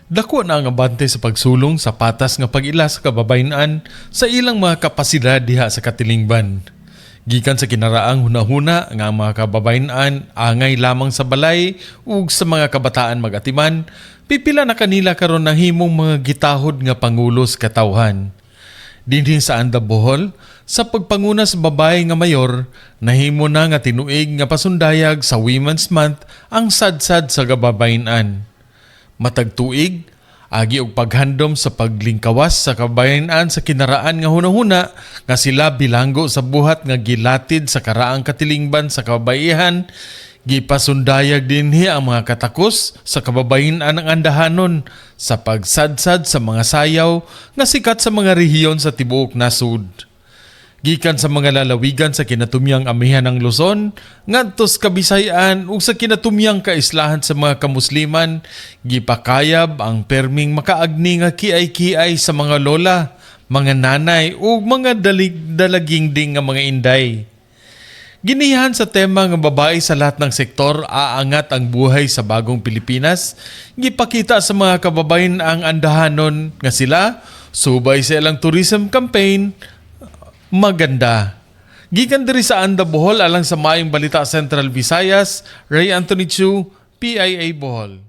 Dako na ang abante sa pagsulong sa patas nga pag-ila sa kababayen-an sa ilang mga kapasidad diha sa katilingban. Gikan sa kinaraang hunahuna nga ang mga kababayen-an angay lamang sa balay ug sa mga kabataan magatiman, pipila na kanila karon nahimong mga gitahod nga pangulo sa katawhan. Dinhi sa Anda, Bohol, sa pagpanguna sa babae nga mayor, nahimo na nga tinuig nga pasundayag sa Women's Month ang sadsad sa kababayen-an. Matag tuig, agi og paghandom sa paglingkawas sa kababayen-an sa kinaraan nga hunahuna nga sila bilanggo sa buhat nga gilatid sa karaang katilingban sa kababaihan, gipasundayag dinhi ang mga katakos sa kababayen-an ang andahanon sa pagsadsad sa mga sayaw nga sikat sa mga rehiyon sa tibuok nasud. Gikan sa mga lalawigan sa kinatumyang amihan ng Luzon, ngadto sa Kabisayaan ug sa kinatumyang kaislahan sa mga kamusliman, gipakayab ang perming makaagni nga kiay-kiay sa mga lola, mga nanay ug mga dalig dalaginding nga mga inday. Ginihan sa tema nga babae sa lahat ng sektor aangat ang buhay sa bagong Pilipinas, gipakita sa mga kababayen ang andahanon nga sila subay sa ilang tourism campaign maganda. Gikan diri sa Anda, Bohol, alang sa Maayong Balita Central Visayas, Ray Anthony Chu, PIA Bohol.